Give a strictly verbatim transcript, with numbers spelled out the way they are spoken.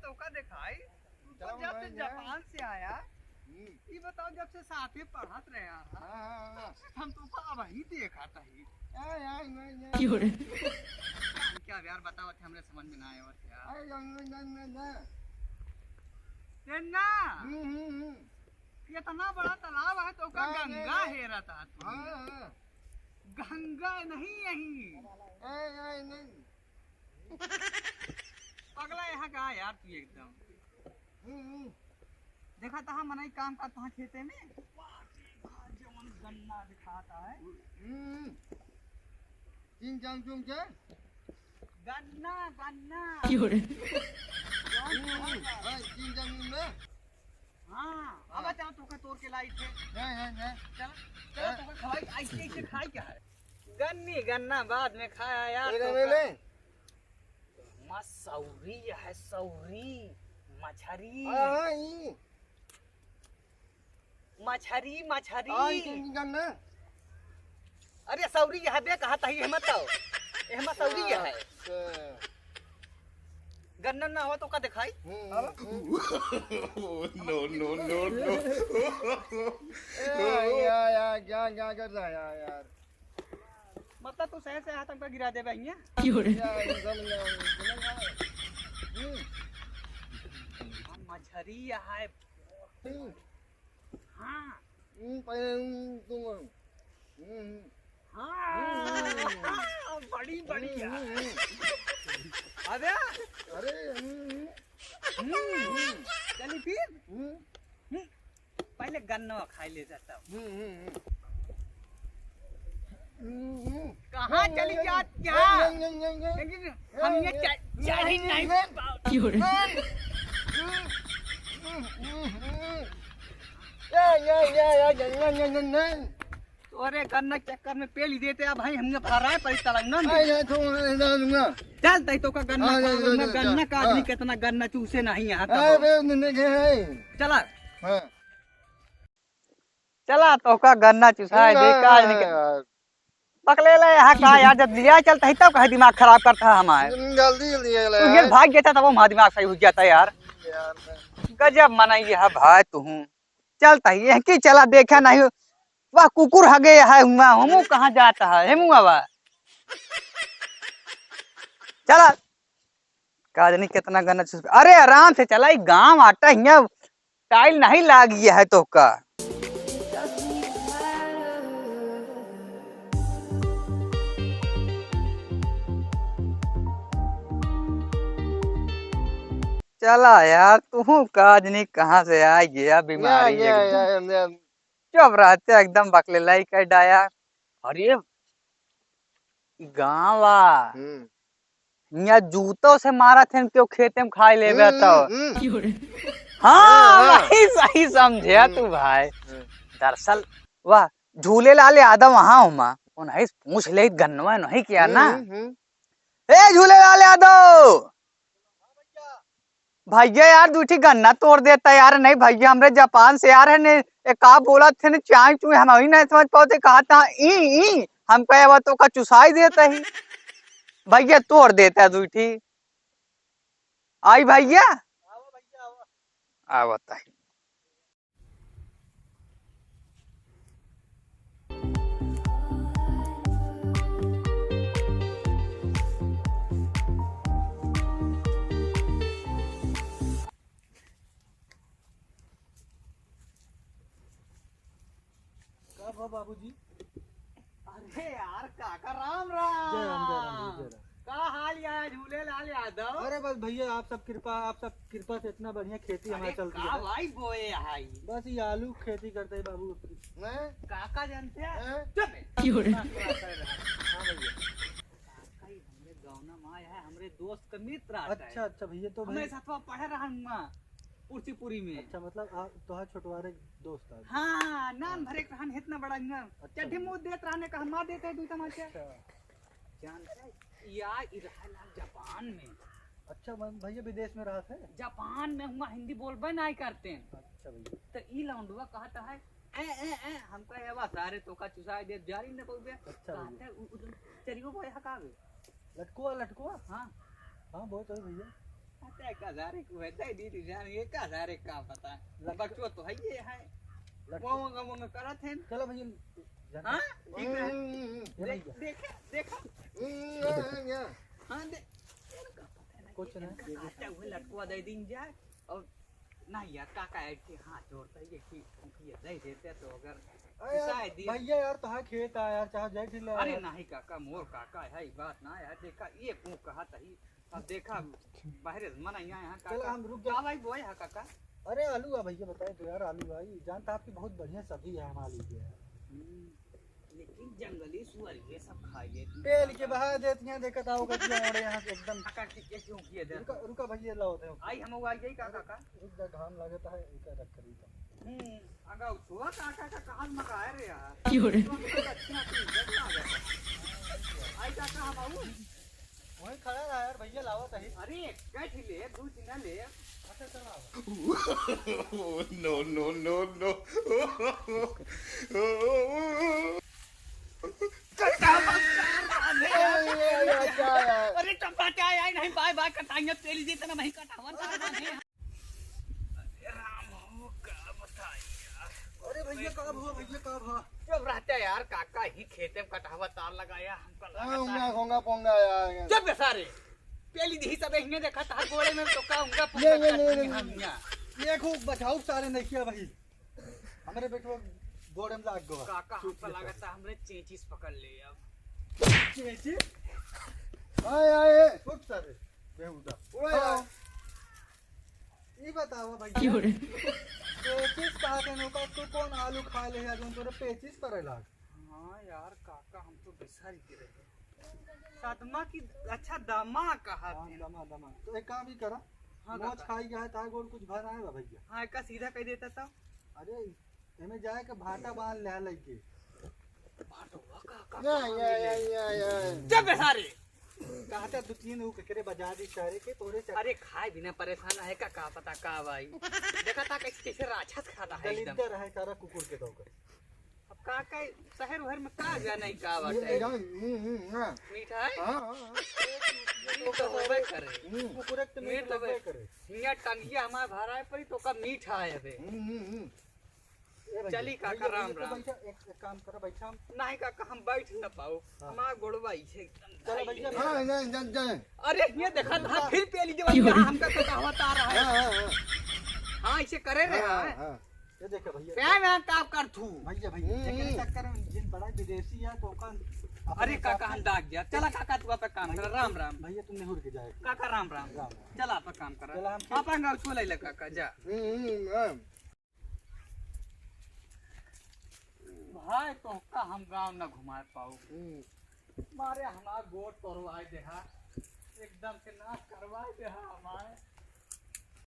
तोका देखाई, तू तो चलो, जब से मैं, मैं जापान से आया, हम्म। ई बताओ, जब से साथे पढ़त रहे हैं, हाँ, हाँ, हाँ। तब से हम तोका अबहीं देखत ही। आय, आय, आय, आय। क्यों रे? क्या यार, बताओ, हमरे समझ में ना आए और क्या? आय, आय, आय, आय, आय, आय। तेन्ना, हम्म, हम्म, हम्म। इतना बड़ा तालाब है, तोका हाँ, गंगा नहीं, नहीं। हेरत है तू। हाँ, हाँ। गंगा नहीं यही। आय, आय, नहीं। पगला यहाँ का यार तू एकदम। हम्म, हम्म। देखा तहा मनई काम का तहा खेते में। वाह, देखा जवन गन्ना दिखाता है। हम्म। तीन चार चुन के? गन्ना, गन्ना। क्यों रे? हम्म, हम्म। हाँ, तीन चार चुन में? हाँ, हाँ। अब चला तोका तोड़ के लाई थे। नहीं, नहीं, नहीं। चला, चला हाँ। तोका खवाई, ऐसे, ऐसे खाई क्या है? गन्नी, गन्ना बाद में खाया यार, एक तोका। नहीं, नहीं। माँ सौरी है, सौरी, मछरी। हाँ, हाँ, ई। मछरी, मछरी। हाँ, ई, ई गन्ना। अरे सौरी है बे, कहा तही हिम्मत तो। ए, हिम्मत सौरी है। अच्छा। गन्ना ना हो तो का दिखाई? हम्म, हम्म। No, no, no, no। ए, या, या, क्या, क्या कर रहा है यार? मतलब तू सही से हाथ हमका गिरा देबे हियाँ? क्यों रे? या, एकदम ना, एकदम ना। हम्म। मछरी है। हम्म। हाँ। हम्म, पहले, हम्म, तुम, हम्म, हम्म। हाँ। हम्म। बड़ी, बड़ी हम्म, यार। हम्म, हम्म। अबे। अरे, हम्म, हम्म। हम्म। हम्म। चली फिर? हम्म। हम्म। पहले गन्ना खाई ले जाता हूँ। हम्म, हम्म, हम्म। हम्म, हम्म। कहाँ चली जात क्या? नहीं, नहीं, नहीं, नहीं, नहीं। लेकिन हम ये चा-, चाही नहीं। क्यों रे? हम्म, हम्म, हम्म, हम्म। या, या, या, या, नहीं, नहीं, नहीं, नहीं। तोरे गन्ना के चक्कर में पेल ही देते, अब भाई हमने भरा है परी तलंग ना। नहीं, नहीं, तो मैं ना दूंगा। चल, तई तो का गन्ना हाँ, खा ले, लो, ले, ना, ले, गन्ना ले, का आदमी हाँ। कितना गन्ना चूसे नहीं यहाँ हाँ, तक। बे, नहीं, नहीं, नहीं। चला। हाँ। चला, तोहका गन्ना चुसाए दे, ना, का आदमी के यार। पकले ले, यहाँ का यार, जब लिया चलता है तब कहे दिमाग खराब करता है हमारे। जल्दी, जल्दी ले तू ये यार। भाग जाता तब हमारा दिमाग सही हो जाता है यार। यार, मैं गजब मनई है भाई तू। चलता ही, यह की चला देखा नहीं। वाह, कुकुर हगे है हुआ, हमू कहाँ जाता है, हेमुआ बा। चला। का जानी कितना गन्ना चुस, अरे आराम से चला, ई गाँव आटा हियाँ टाइल नहीं लागी है तोहका। चला यार, तू का जानी कहाँ से आ गया बीमारी या, एकदम। या, या, या। चुप रहते एकदम बकले लाई कर डाया। अरे गाँवा। हम्म। हियाँ जूतों से मारत हैं, क्यों खेते में खाई लेबे हम्म, तो। हम्म। हाँ, हाँ, हाँ। वही सही समझे हम्म। तू भाई। हम्म। दरअसल, वाह, झूलेलाल यादव वहाँ हुआ। उन्हीं से पूछ ले, गन्नवा नहीं किया ना। हम्म, हम्म। ए, झूलेलाल यादव! भैया यार, दू ठी गन्ना तोड़ देता यार। नहीं भैया, हमरे जापान से यार है ने, ए, का बोलत है ने, चाय चुई हम ही नहीं समझ पावते, कहा था ई, ई, हम कहे, "अब तो का चुसाई देता ही।" भैया तोड़ देता है दू ठी। आई भैया? आवत है। का भा बाबूजी? अरे यार काका, राम राम। जय राम, जय राम जी, जय राम। का हाल यार झूलेलाल यादव? अरे बस भैया, आप सब कृपा, आप सब कृपा से इतना बढ़िया खेती हमारी अरे चलती का है। भाई बोए हाई? बस ये आलू खेती करते हैं बाबू। मैं? काका जानते हैं? हैं? चुप है। क्यों रे? हाँ भैया। काका ही हमरे गाँव में आया है, हमरे दोस्त का मित्र आता है। अच्छा, अच्छा भैया, तो हमें भाई साथवा पढ़े रहन हुआ। पुरसीपुरी में। अच्छा, मतलब, आ, तोहार छोटवारे दोस्त आ गए। हाँ, नान हाँ। भरे के रहन, इतना बड़ा नान। अच्छा, चड्ढी भैया। मुँह देत रहने का, हम मार देते हैं, दुई तमाचे। अच्छा। जानते हैं, या ई रहला जापान में। अच्छा, मन-, भैया विदेश में रहत है? जापान में हुआ हिंदी बोलबे नहीं करते हैं। अच्छा, भैया। तो ई लौंडवा कहता है, "ए, ए, ए," हमका ये बा, "सारे तोका चुसाए दे, जारी न पउबे।" अच्छा, भैया। कहते, उ, उ, चरियो बोए हकावे। लटकुआ, लटकुआ? हाँ। हाँ, बहुत है भैया। अच्छा, एक हजार एक हुए, दे दी थी जान, एक हजार एक का पता। लग- बच्चों तो है ये है। लग- वो, वो, वो करत है। चलो भैया, जाना। हाँ? ठीक है। हम्म, हम्म, हम्म। देख, देखा, देखा। हम्म, या, या, या। हाँ, दे। कुछ ना। इनका काटा हुआ लटकुआ दे दीन जाए। और ना यार, काका ऐसे हाथ जोड़ता है, ये कि उनकी ये दे देते तो अगर अरे यार, पिसाए दी। भैया यार, तोहार खेत आ यार, चाहे जय ठिल्ला अरे यार। नहीं काका, मोर काका है, ई बात ना यार, देखा, ये क्यों कहा तही, अब देखा, बाहर से मन आया यहाँ चला, काका। हम रुक जा। का भाई बोए है काका? अरे आलू आ भैया, बताए तो यार, आलू आई, जानता आपकी बहुत बढ़िया सब्जी है हमारे लिए। हम्म। लेकिन जंगली सुअर ये सब खाइए। पेल के बहा देती हैं, देखत आओ, कटिया ओढ़े यहाँ से एकदम। काका के, के क्यों किए दे? रुका, रुका भैया, लाओ दे। आई हम आई जाई का काका? रुक जा, घाम लागत है, इधर रख कर इधर। हम्म, अगा उठवा काका का कहाँ मगाए रे यार? क्यों रे? तो हमको दक्षिणा की इज्जत लागत है। आई काका हम आऊ? वहीं खड़ा रहा यार, भैया लावत है। अरे, एक ले, दू तीन ले। अच्छा, चला। No, no, no, no। अरे, टपा क्या है? नहीं, बाय, बाय, कटाइए, तेल जी, इतना नहीं कटावन, कटावन है। अरे राम हो, का बताई यार। अरे भैया, का भा, भैया, का भा? चुप रहते यार, काका ही खेते में कटहवा तार लगाया, हमका हाँ, लगातार उंगा, घोंगा, पोंगा यार। चुप बे सारे। पेली दिही सब इन्हें देखा, तार गोड़े में तो का उंगा, ले, ले, ले, ले, ले। हम यहाँ। ये खूब बचाओ सारे नहीं किया भाई। हमरे बेटवा गोड़े में लाग गवा। काका, हमका लागत है, हमरे चेंचिस पकड़ ले अब। चेंचिस? आए, आए, आए। उठ सारे, बेहुदा। ओए, हाँ। आए। ई बतावा भैया, क्यों रे? पेचिस कहा थे नौका, तू कौन आलू खा ले है, जोन तोरे पेचिस पड़े लाग? हाँ यार, काका, हम तो बिसर ही रहे। सदमा की, अच्छा, दमा कहा हाँ, थे। दमा, दमा। तो एक काम ही करा, हाँ, मोच काका। खाई गया है, तार गोड़ कुछ भर आएगा भैया। हाँ, एक सीधा कह देता था। अरे, एमे जाए के भाटा बांध ले लइके। भाटवा का, का, या, का या, मिले? या, या, या। जब बे सारे। कहता दो तीन वो केकरे बजा दी सारे के तोरे चक्कर। अरे खाए बिना परेशान है का, का पता का भाई। देखा था कैसे, कैसे राक्षस खाता है एकदम। दलिद्दर है सारा कुकुर के दौकर। अब का, का शहर उहर में का जाने का बात ये है। एकदम, हम्म, हम्म, हाँ। मीठा है? हाँ, हाँ, हाँ। मीठ तो होबे करे। हम्म। कुकुर के तो मीठ मीठ तो लगबे बे-, करे। हियाँ टंगिया हमार भरा है परी तो का मीठा है बे। हम्म, हम्म, हम्म। ए भैया, चली काका, भैया, राम, भैया, राम। बैठा, एक, एक काम करो, बैठा हम। नहीं काका, हम बैठ न पाओ, हाँ। हमार गोड़वा इसे एकदम चलो भैया, हाँ, नहीं, नहीं, नहीं। अरे, ये देखा था, फिर पेली जवानी, यहाँ हमका तो कहावत आ रहा है। हाँ, हाँ, हाँ। हाँ, इसे करे रहे हाँ, हैं। हाँ। ये देखा भैया। क्या मैं काम कर थू? भैया, भैया, हम्म। जेकरे चक्कर में जिन बड़ा विदेशी है, तो ओकर अपने अरे हिसाब काका, से हम दाग गया। चला काका, तू आपका काम कर, राम, राम। भैया, तुम निहुर के जाए। काका, राम, राम। राम, राम। चला आपका काम कर। चला, हम आपका गाँव छोले ले काका, जा। हम्म, हम्म, हाँ। भाई, तोहका हम गाँव न घुमाए पाऊ। हम्म। मारे हमार गोड़ तोड़वाए देहा, एकदम से नाश करवाए देहा हमारे।